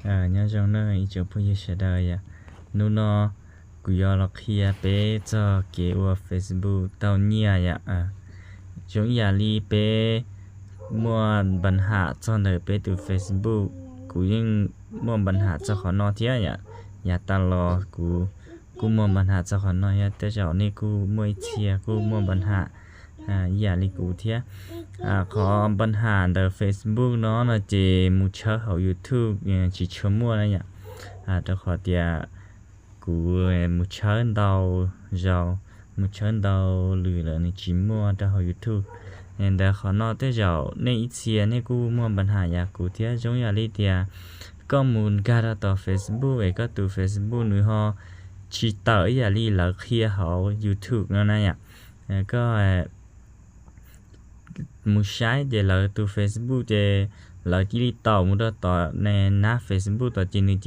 Nyob zoo nawb ib tsoom phooj ywg sawv daws yom. Hnub no kuv yuav los qhia peb txog kev ua Facebook tau nyiaj yom. Zoo ib yam li peb muaj npa ham txog ntawm peb tus Facebook, kuv yeej muaj npa ham txog qhov no thiab yom. Yav tas los kuv kuj muaj npa ham txog qhov no thiab, tej zaum nej kuj muaj ib txhia kuj muaj npa ham ib yam li kuv thiab. Qhov npa ham ntawm Facebook no no ces mus tshawb hauv YouTube tsis tshua muaj na yom. Rau qhov tias kuv mus tshawb ntau zaus, mus tshawb ntau lwm lawm nws tsis muaj rau hauv YouTube. Ntawm qhov no tej zaum nej ib txhia nej kuj muaj npa ham yam kuv thiab, zoo yam li tias koj mus nkag rau tom Facebook es koj tus Facebook nws ho tsis tawm ib yam li lawv qhia hauv YouTube no na yom. Koj mus saib ces lawv tus Facebook ces lawv cia li taum mus rau tom nab Facebook tom ces nws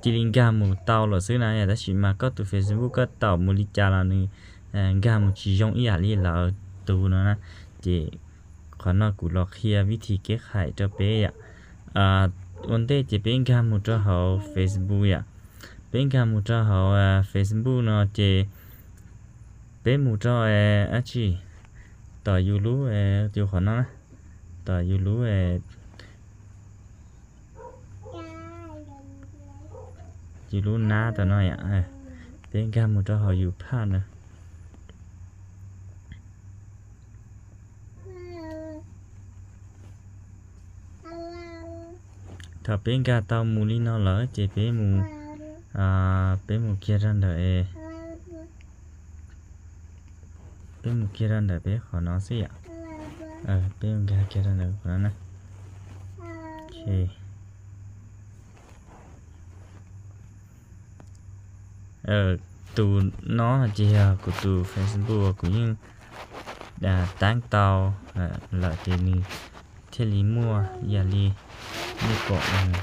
cia li nkag mus tau lawm xwb na yom. Tab sis mas koj tus Facebook koj taum mus li cas los nws nkag mus tsis zoo ib yam li lawv tus no na. Ces qhov no kuv los qhia vib thim kev khaim rau peb yom. Ua ntej ces peb nkag mus rau hauv Facebook yom. Peb nkag mus rau hauv Facebook no ces peb mus rau dab tsi, tom yus lub, yus qhov no na, tom yus lub, yus lub nab tom no yom. Peb nkag mus rau hauv yus phaj na. Thaum peb nkag tau mus li no lawm ces peb mus, peb mus kiag rau ntawm, peb mus kiag rau ntawm peb qhov no xwb yom. Peb mus nkag kiag rau ntawm qhov no na. Tus no ces yog kuv tus Facebook uas kuv yeej taab tau lawm ces nws thiaj li muaj yam li nej pom,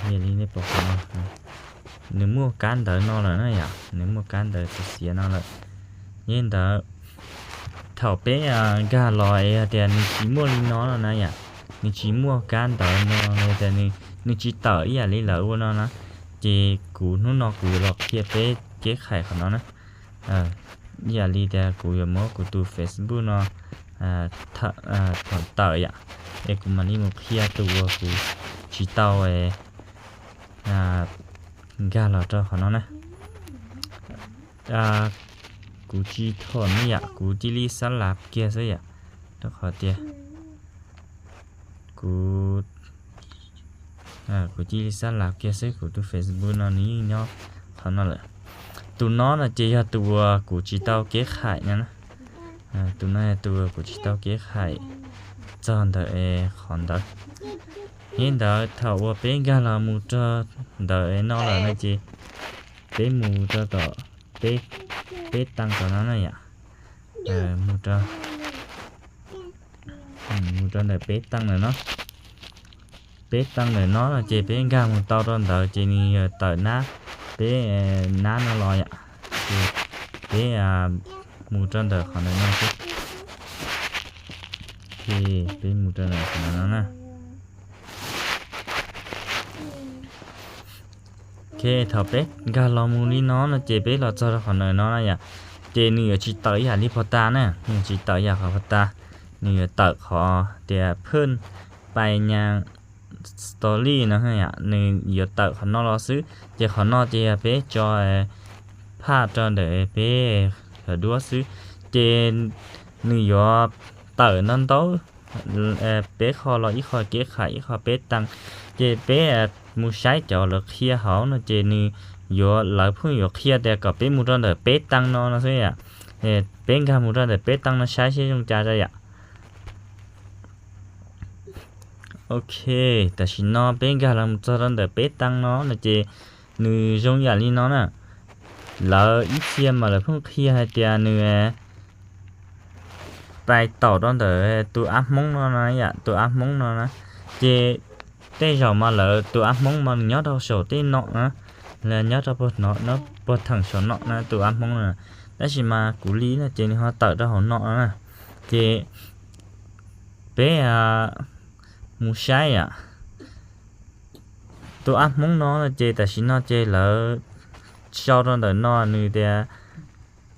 yam li nej pom qhov no. Nws muaj kab ntawv no lawm na yom, nws muaj kab ntawv xiav xiav no lawm. Yog li ntawd, thaum peb nkag los es yog tias nws tsis muaj li no no na yom, nws tsis muaj kab ntawv no, yog tias nws tsis tawm ib yam li lawv ua no na, ces kuv hnub no kuv yuav los qhia peb kev khaim qhov no na. Ib yam li tias kuv yuav muab kuv tus Facebook no thaum tawm yom, es kuv mam li mus qhia tus uas kuv tsis tau nkag los rau qhov no na. Kuv tsis thaum no yom, kuv cia li xab lav kiag xwb yom, rau qhov tias kuv, kuv cia li xab lav kiag xwb, kuv tus Facebook no nws yeej nyob qhov no lawm. Tus no no ces yog tus uas kuv tsis tau kev khaim no na. Tus no yog tus uas kuv tsis tau kev khaim txog ntawm qhov ntawd. Yog li ntawd thaum uas peb nkag los mus rau ntawm no lawm no ces peb mus rau tom peb taaj tom no na yom. Mus rau ntawm peb taaj ntawm no. Peb taaj ntawm no no ces peb nkag mus tau rau ntawd ces nws yuav tawm nab, peb nab no los yom. Ces peb mus rau ntawm qhov ntawm no xwb. Peb mus rau ntawm qhov ntawm no na. Ok, thaum peb nkag los mus li no no ces peb los txog rau qhov ntawm no na yom, ces nws yuav tsis tawm ib yam li pos tas na, nws yuav tsis tawm ib yam qhov pos tas, nws yuav tawm qhov tias phwj pais nyas story no yom, nws yuav tawm qhov no los xwb. Ces qhov no ces yog peb tso phaj rau ntawm peb hawv duab xwb, ces nws yuav tawm ntau ntau, peb qho los ib qho kev khaim ib qho peb taaj. Ces peb mus saib cov lawv qhia hauv no ces nws yuav, lawv pheej yuav qhia tias kom peb mus rau ntawm peb taaj no no xwb yom. Peb nkag mus rau ntawm peb taaj no saib seb zoo cas rau yom. Ok, tam sim no peb nkag los mus txog rau ntawm peb taaj no no ces nws zoo yam li no na. Lawv ib txhia mas lawv pheej qhia hais tias nws pais taum rau ntawm tus av hmoob no na yom, tus av hmoob no na. Ces tej zaum mas lawv tus av hmoob mas nws nyob rau saum tej no na, nyob rau puag theem saum no na tus av hmoob no. Tab sis mas kuv li no ces nws ho tawm rau hauv no na. Ces peb mus saib yom. Tus app Hmoob no no ces tam sim no ces lawv sau rau ntawm no nws tias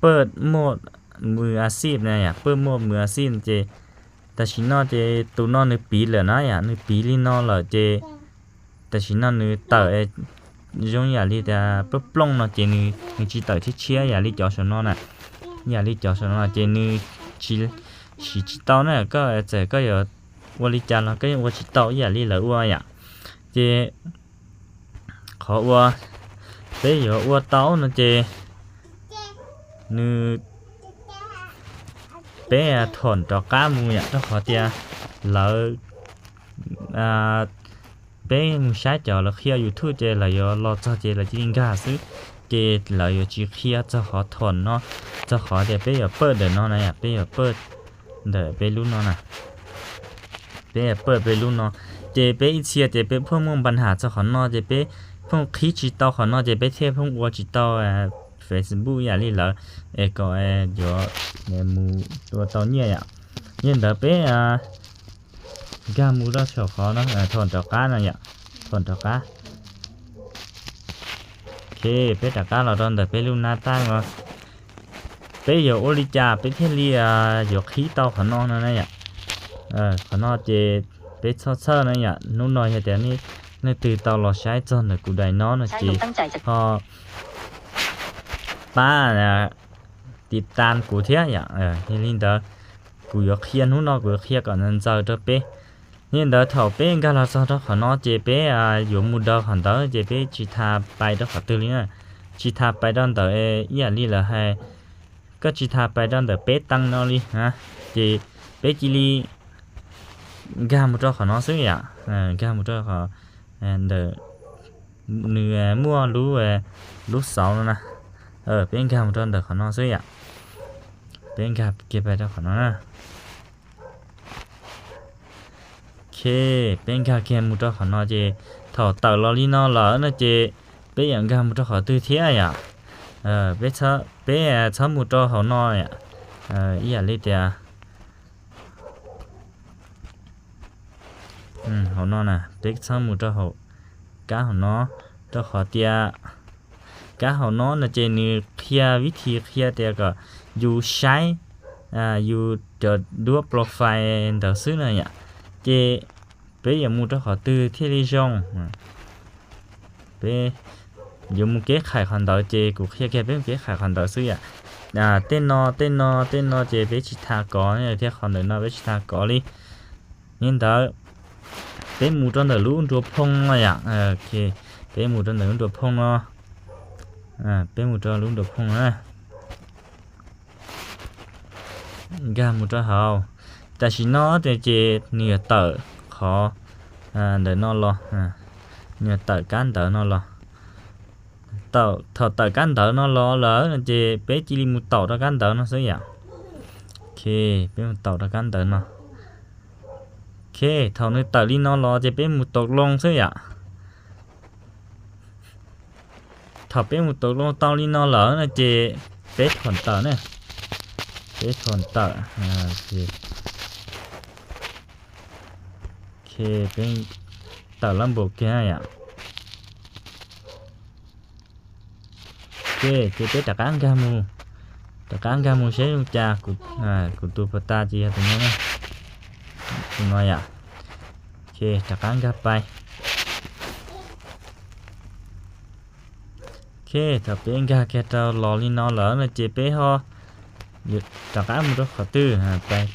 pawj muaj mws a xij na yom, pawj muaj mws a xij ces tam sim no ces tus no nws piv lawm na yom, nws piv li no lawm ces tam sim no nws tawm zoo yam li tias plooj plooj no ces nws tsis tawm tshiab tshiab yam li cov saum no na. Yam li cov saum no ces nws siv tsis tau na, koj txawm koj yuav ua li cas los koj yeej ua tsis tau ib yam li lawv ua yom. Ces qhov uas peb yuav ua tau no ces nws, peb thom rov qab mus yom, rau qhov tias lawv, peb mus saib cov lawv qhia YouTube ces lawv yuav los txog ces lawv cia li nkag xwb, ces lawv yuav tsis qhia txog qhov thom no, txog qhov tias peb yuav pawj ntawm no na yom, peb yuav pawj ntawm peb lub no na. Peb pawj peb lub no, ces peb ib txhia ces peb pheej muaj npa nham txog qhov no ces peb pheej qhib tsis tau qhov no ces peb thiaj pheej ua tsis tau Facebook yam li lawv es kom yuav mus ua tau nyiaj yom. Yog li ntawd peb nkag mus rau saum qhov no, thom rov qab no yom, thom rov qab. Ok, peb rov qab los rau ntawm peb lub nab tab no. Peb yuav ua li cas peb thiaj li yuav qhib tau qhov no no na yom? Qhov no ces peb txhob txhawj na yom, hnub no yog tias leej twg tau los saib txog ntawm kuv daim no no ces ho pab tiv tas kuv thiab yom. Yog li ntawd kuv yuav qhia, hnub no kuv yuav qhia kom ntxaws rau peb. Yog li ntawd thaum peb nkag los txog rau qhov no ces peb yuav mus rau qhov ntawd ces peb tsis tas pais rau qhov twg li na, tsis tas pais rau ntawd ib yam li lawv hais, koj tsis tas pais rau ntawm peb teev no li, ces peb cia li nkag mus rau qhov no xwb yom, nkag mus rau qhov ntawm nws muaj lub, lub xauv no na, peb nkag mus rau ntawm qhov no xwb yom, peb nkag kiag pais rau qhov no na. Ok, peb nkag kiag mus rau qhov no ces thaum tawm los li no lawm no ces peb yuav nkag mus rau qhov twg thiab yom? Peb txhob mus rau hauv no, ib yam li tias hauv no na, peb txhob mus rau hauv kab hauv no, rau qhov tias kab hauv no no ces nws qhia vib thi qhia tias kom yus saib yus cov duab profile ntawd xwb na yom. Ces peb yuav mus rau qhov twg thiaj li zoo? Peb yuav mus keb khais qhov ntawd ces kuv qhia kiag peb mus keb khais qhov ntawd xwb yom. Tej no tej no tej no ces peb tsis tas kov thiab, qhov ntawm no peb tsis tas kov li. Yog li ntawd peb mus rau ntawm lub nruas phoo no yom. Peb mus rau ntawm lub nruas phoo no, peb mus rau lub nruas phoo na, nkag mus rau hauv. Tam sim no ces nws yuav tawm qhov ntawm no los, nws yuav tawm kab ntawv no los. Thaum tawm kab ntawv no los lawm ces peb cia li mus taum rau kab ntawv no xwb yom. Ok, peb mus taum rau kab ntawv no. Ok, thaum nws tawm li no los ces peb mus taus loo xwb yom. Thaum peb mus taus loo tau li no lawm no ces peb thom tawm na, peb thom tawm. Ok, peb tawm lab npaum kiag yom. Ok, ces peb rov qab nkag mus, rov qab nkag mus seb zoo cas. Kuv tus pas tas ces yog tus no, tus no yom. Ok, rov qab nkag pais. Ok, thaum peb nkag kiag rau los li no lawm no ces peb ho rov qab mus rau qhov twg?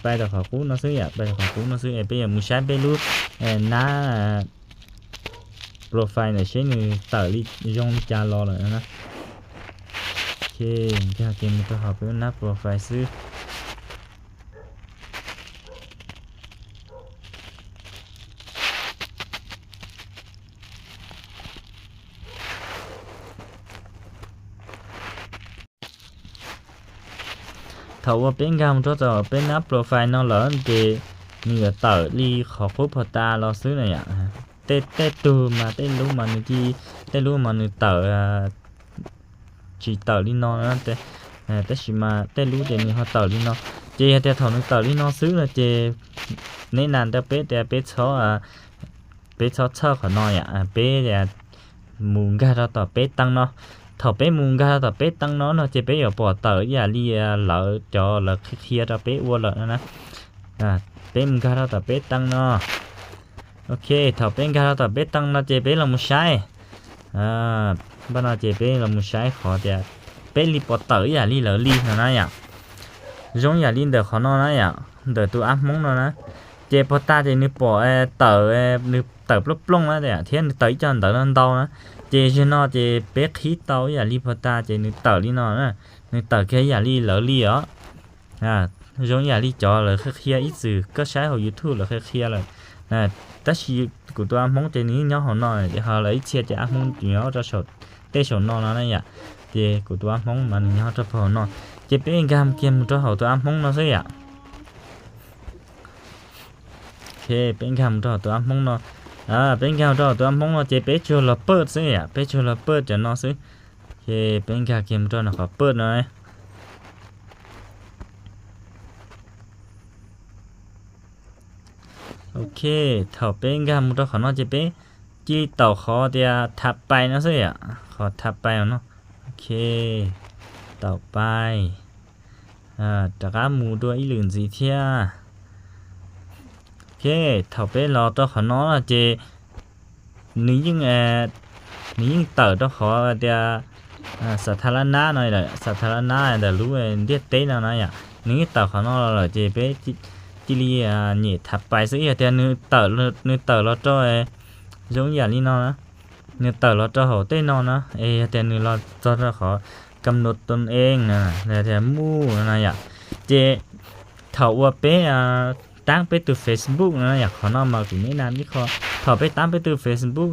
Pais rau qhov qub no xwb yom, pais rau qhov qub no xwb es peb yuav mus saib peb lub nab profile ntawm seb nws tawm li zoo li cas los lawm na. Ok, nkag kiag mus rau hauv peb lub nab profile xwb. Thaum uas peb nkag mus rau tom peb nab profile no lawm ces nws yuav tawm li qhov qub pas tas los xwb na yom. Tej tug mas tej lub mas nws, tej lub mas nws tawm tsis tawm li no, tab sis mas tej lub ces nws ho tawm li no. Ces yog tias thaum nws tawm li no xwb no ces neb nas rau peb tias peb txhob peb txhob txhawj qhov no yom, peb mus nkag rau tom peb teeb no. Thaum peb mus nkag rau tom peb teeb no no ces peb yuav pom tawm ib yam li lawv cov lawv qhia rau peb ua lawm no na. Peb mus nkag rau tom peb teeb no. Ok, thaum peb nkag rau tom peb teeb no ces peb los mus saib. Npaj no ces peb los mus saib qhov tias peb li pom tawm ib yam li lawv li no na yom. Zoo yam li ntawm qhov no na yom, ntawm tus av hmoob no na. Ces puag ta ces nws pom tawm, nws tawm plooj plooj na thiab nws tawm ib co ntawv no ntau na. Ces zaum no ces peb qhib tau ib yam li puag ta ces nws tawm li no na. Nws tawm kiag ib yam li lawv li os. Zoo ib yam li cov lawv qhia qhia ib txwm koj saib hauv YouTube lawv qhia qhia lawm. Tab sis kuv tus av hmoob ces nws yeej nyob hauv no, ho lawv ib txhia ces av hmoob nyob rau saum, tej saum no no na yom. Ces kuv tus av hmoob mas nws nyob rau hauv no. Ces peb nkag kiag mus rau hauv tus av hmoob no xwb yom. Peb nkag mus rau hauv tus av hmoob no. Peb nkag mus rau hauv tus av hmoob no ces peb tsuas los pawj xwb yom, peb tsuas los pawj cov no xwb. Ces peb nkag kiag mus rau nram qhov pawj no. Ok, thaum peb nkag mus rau qhov no ces peb cia li taus qhov tias thav pais no xwb yom, qhov thav pais no. Ok, taus pais, rov qab mus dua ib lwm ntxiv thiab. Ok, thaum peb los rau qhov no ces nws yeej, nws yeej tawm rau qhov tias xa tha la nab no, xa tha la nab ntawm lub ntiaj teb no na yom. Nws yeej tawm qhov no los lawm ces peb cia li nyem thav pais xwb. Yog tias nws tawm los rau, zoo ib yam li no na, nws tawm los rau hauv tej no na, es yog tias nws los txog rau qhov kam nus tus eej na, tias muj no na yom, ces thaum uas peb taab peb tus Facebook no yom, qhov no mas kuv neb na ib qho, thaum peb taab peb tus Facebook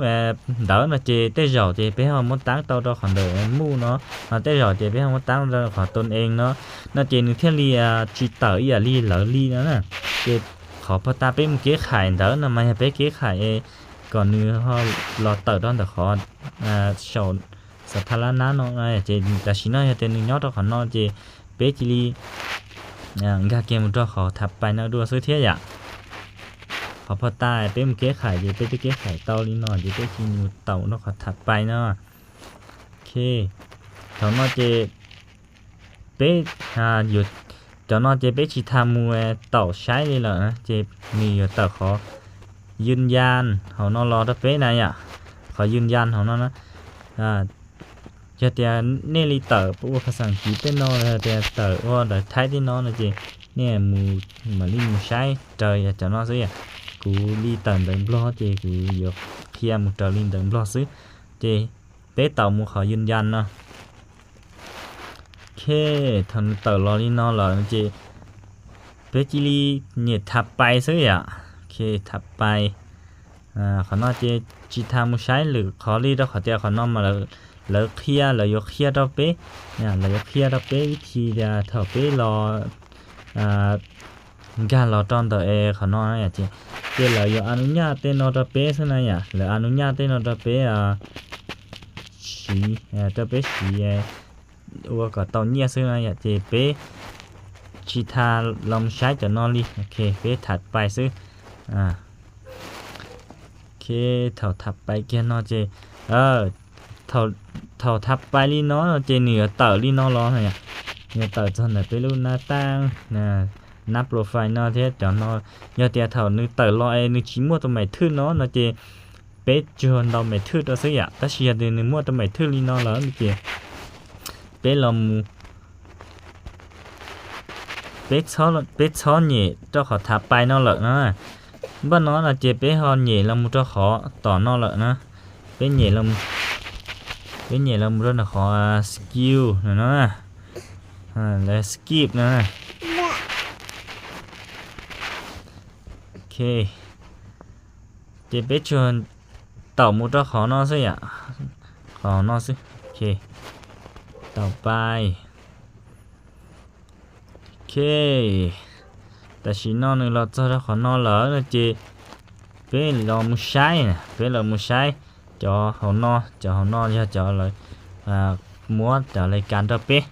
ntawd no ces tej zaum ces peb ho muab taab tau rau qhov ntawm muj no, ho tej zaum ces peb ho muab taab rau qhov tus eej no, no ces nws thiaj li tsis tawm ib yam li lawv li no na. Ces qhov puag ta peb mus keb khais ntawd no mas yog peb keb khais kom nws ho los tawm rau ntawm qhov saum xa tha la nab no, ces tam sim no yog tias nws nyob rau qhov no ces peb cia li nkag kiag mus rau qhov thav pais no dua xwb thiab yom. Qhov puag ta peb mus keb khais ces peb twb keb khais tau li no ces peb cia li mus taus rau qhov thav pais no. Ok, thaum no ces peb, cov no ces peb tsis tas mus taus saib li lawm na, ces nws yuav tawm qhov yws yas hauv no los rau peb na yom. Qhov yws yas hauv no na, yog tias nej li tawm ua phas xas kiv tej no los yog tias tawm ua ntawv thaib tej no no ces nej mus, mam li mus saib raws yog cov no xwb yom. Kuv li tawm ntawv nplog ces kuv yuav qhia mus raws li ntawv nplog xwb. Ces peb taus mus qhov yws yas no. Ok, thaum nws tawm los li no lawm ces peb cia li nyem thav pais xwb yom. Ok, thav pais. Qhov no ces tsis tas mus saib lwm qhov li rau qhov tias qhov no mas lawv qhia, lawv yuav qhia rau peb, lawv yuav qhia rau peb vib thi tias thaum peb los nkag los rau ntawm es qhov no ces, ces lawv yuav a nub nyaj tej no rau peb xwb na yom, lawv a nub nyaj tej no rau peb siv, rau peb siv ua kom tau nyiaj xwb na yom, ces peb tsis tas los saib cov no li, ok, peb thav pais xwb. Ok, thaum thav pais kiag no ces, thaum thav pais li no no ces nws yuav tawm li no los, nws yuav tawm txog ntawm peb lub nab taab, nab profile no thiab cov no. Yog tias thaum nws tawm los es nws tsis muaj tus maim thwj no no ces peb tsuas ntaus maim thwj rau xwb yom, tab sis yog tias nws muaj tus maim thwj li no lawm no ces peb los mus, peb txhob nyem rau qhov thav pais no lawm na. Npaj no no ces peb ho nyem los mus rau qhov tom no lawm na. Peb nyem los, peb nyem los mus rau nram qhov skill no, skip no. Ok, ces peb tsuas taus mus rau qhov no xwb yom, qhov no xwb. Ok, taus pais. Ok, tam sim no nws los txog rau qhov no lawm no ces peb los mus saib, peb los mus saib cov hauv no, cov hauv no yog cov lawv muab cov lais kas rau peb.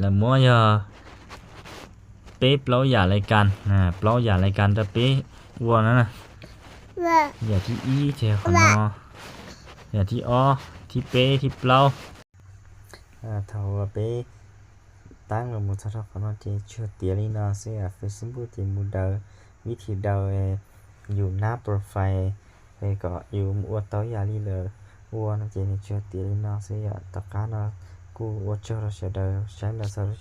Lawv muab yog peb plaub yam lais kas, plaub yam lais kas rau peb ua na. Yam thib ib ces qhov no, yam thib ob, thib peb, thib plaub. Thaum uas peb tab los mus txog rau qhov no ces tsuas tiav li no xwb, Facebook ces mus daws, vib thi daws yus nab profile, es kom yus mus ua tau yam li lawv ua no ces nws tsuas tiav li no xwb yom. Tom qab no kuj ua tsaug rau sawv daws saib los txog lub